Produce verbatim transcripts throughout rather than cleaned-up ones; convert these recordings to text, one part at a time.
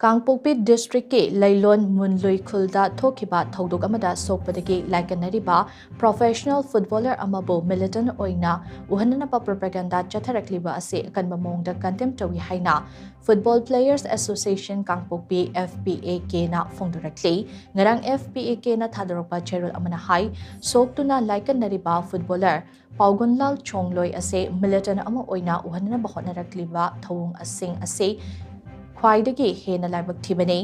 ꯀꯥꯡꯄꯣꯛꯄꯤ ꯗꯤꯁꯇ꯭ꯔꯤꯛꯀꯤ ꯂꯩꯂꯣꯟ ꯃꯨꯟꯂꯨꯏ ꯈꯨꯜꯗ ꯊꯣꯛꯈꯤꯕ ꯊꯧꯗꯣꯛ ꯑꯃꯗ ꯁꯣꯛꯄꯗꯒꯤ ꯂꯥꯏꯀꯠꯅꯔꯤꯕ ꯄ꯭ꯔꯣꯐꯦꯁꯅꯦꯜ ꯐꯨꯠꯕꯣꯂꯔ ꯑꯃꯕꯨ ꯃꯤꯂꯤꯇꯦꯟꯠ ꯑꯣꯏꯅ ꯎꯍꯟꯅꯅꯕ ꯄ꯭ꯔꯣꯄꯥꯒꯦꯟꯗꯥ ꯆꯠꯊꯔꯛꯂꯤꯕ ꯑꯁꯤ ꯑꯀꯟꯕ ꯃꯑꯣꯡꯗ ꯀꯟꯗꯦꯝ ꯇꯧꯏ ꯍꯥꯏꯅ football players association Kangpokpi, F P A K ꯅ ꯐꯣꯡꯗꯣꯔꯛꯂꯤ꯫ ꯉꯔꯥꯡ F P A K ꯅ ꯊꯥꯗꯣꯔꯛꯄ ꯆꯦꯔꯣꯜ ꯑꯃꯅ ꯍꯥꯏ, ꯁꯣꯛꯇꯨꯅ ꯂꯥꯏꯀꯠꯅꯔꯤꯕ ꯐꯨꯠꯕꯣꯂꯔ ꯄꯥꯎꯒꯨꯟꯂꯥꯜ ꯆꯣꯡꯂꯣꯏ ꯑꯁꯤ ꯃꯤꯂꯤꯇꯦꯟꯠ ꯑꯃ ꯑꯣꯏꯅ ꯎꯍꯟꯅꯕ ꯍꯣꯠꯅꯔꯛꯂꯤꯕ ꯊꯧꯑꯣꯡꯁꯤꯡ ꯑꯁꯤ ꯈ꯭ꯋꯥꯏꯗꯒꯤ ꯍꯦꯟꯅ ꯂꯥꯏꯕꯛ ꯊꯤꯕꯅꯤ꯫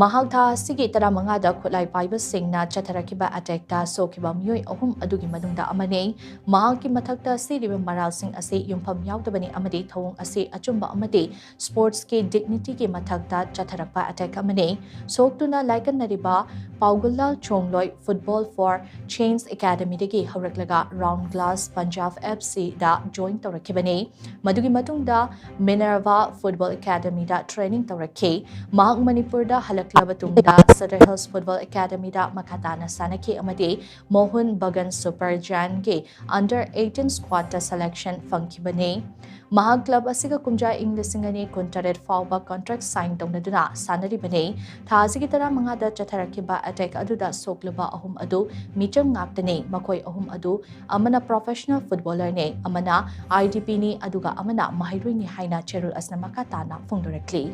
ꯃꯍꯥꯛ ꯊꯥ ꯑꯁꯤꯒꯤ ꯇꯔꯥꯃꯉꯥꯗ ꯈꯨꯠꯂꯥꯏ ꯄꯥꯏꯕꯁꯤꯡꯅ ꯆꯠꯊꯔꯛꯈꯤꯕ ꯑꯦꯇꯦꯛꯇ ꯁꯣꯛꯈꯤꯕ ꯃꯤꯑꯣꯏ ꯑꯍꯨꯝ ꯑꯗꯨꯒꯤ ꯃꯅꯨꯡꯗ ꯑꯃꯅꯤ꯫ ꯃꯍꯥꯛꯀꯤ ꯃꯊꯛꯇ ꯁꯤꯔꯤꯕ ꯃꯔꯥꯜꯁꯤꯡ ꯑꯁꯤ ꯌꯨꯝꯐꯝ ꯌꯥꯎꯗꯕꯅꯤ ꯑꯃꯗꯤ ꯊꯧꯑꯣꯡ ꯑꯁꯤ ꯑꯆꯨꯝꯕ ꯑꯃꯗꯤ ꯁ꯭ꯄꯣꯔꯠꯁꯀꯤ ꯗꯤꯒꯅꯤꯇꯤꯒꯤ ꯃꯊꯛꯇ ꯆꯠꯊꯔꯛꯄ ꯑꯦꯇꯦꯛ ꯑꯃꯅꯤ꯫ ꯁꯣꯛꯇꯨꯅ ꯂꯥꯏꯀꯠꯅꯔꯤꯕ ꯄꯥꯎꯒꯨꯜꯂꯥꯜ ꯆꯣꯡꯂꯣꯏ Football for Change Academy ꯗꯒꯤ ꯍꯧꯔꯛꯂꯒ Round Glass Punjab F C ꯗ ꯖꯣꯏꯟ ꯇꯧꯔꯛꯈꯤꯕꯅꯤ꯫ ꯃꯗꯨꯒꯤ ꯃꯇꯨꯡꯗ Minerva Football Academy ꯗ ꯇ꯭ꯔꯦꯅꯤꯡ ꯇꯧꯔꯛꯈꯤ꯫ ꯃꯍꯥꯛ ꯃꯅꯤꯄꯨꯔꯗ ꯍꯜꯂꯛꯂꯕ ꯇꯨꯡꯗ Sadar Hills Football Academy ꯗ ꯃꯈꯥ ꯇꯥꯅ ꯁꯥꯟꯅꯈꯤ ꯑꯃꯗꯤ ꯃꯣꯍꯟ ꯕꯒꯥꯟ Super Giant ꯒꯤ under eighteen squad ꯇ selection ꯐꯪꯈꯤꯕꯅꯤ꯫ ꯃꯍꯥꯛ ꯀ꯭ꯂꯕ ꯑꯁꯤꯒ ꯀꯨꯝꯖꯥ ꯏꯪ ꯂꯤꯁꯤꯡ ꯑꯅꯤ ꯀꯨꯟꯇꯔꯦꯠ ꯐꯥꯎꯕ ꯀꯣꯟꯇ꯭ꯔꯦꯛ ꯁꯥꯏꯟ ꯇꯧꯅꯗꯨꯅ ꯁꯥꯟꯅꯔꯤꯕꯅꯤ꯫ ꯊꯥ ꯑꯁꯤꯒꯤ ꯇꯔꯥꯃꯉꯥꯗ ꯆꯠꯊꯔꯛꯈꯤꯕ ꯑꯦꯇꯦꯛ ꯑꯗꯨꯗ ꯁꯣꯛꯂꯕ ꯑꯍꯨꯝ ꯑꯗꯨ ꯃꯤꯆꯝ ꯉꯥꯛꯇꯅꯤ꯫ ꯃꯈꯣꯏ ꯑꯍꯨꯝ ꯑꯗꯨ ꯑꯃꯅ ꯄ꯭ꯔꯣꯐꯦꯁꯅꯦꯜ ꯐꯨꯠꯕꯣꯂꯔꯅꯤ, ꯑꯃꯅ I D P ꯅꯤ, ꯑꯗꯨꯒ ꯑꯃꯅ ꯃꯍꯩꯔꯣꯏꯅꯤ ꯍꯥꯏꯅ ꯆꯦꯔꯣꯜ ꯑꯁꯤꯅ ꯃꯈꯥ ꯇꯥꯅ ꯐꯣꯡꯗꯣꯔꯛꯂꯤ꯫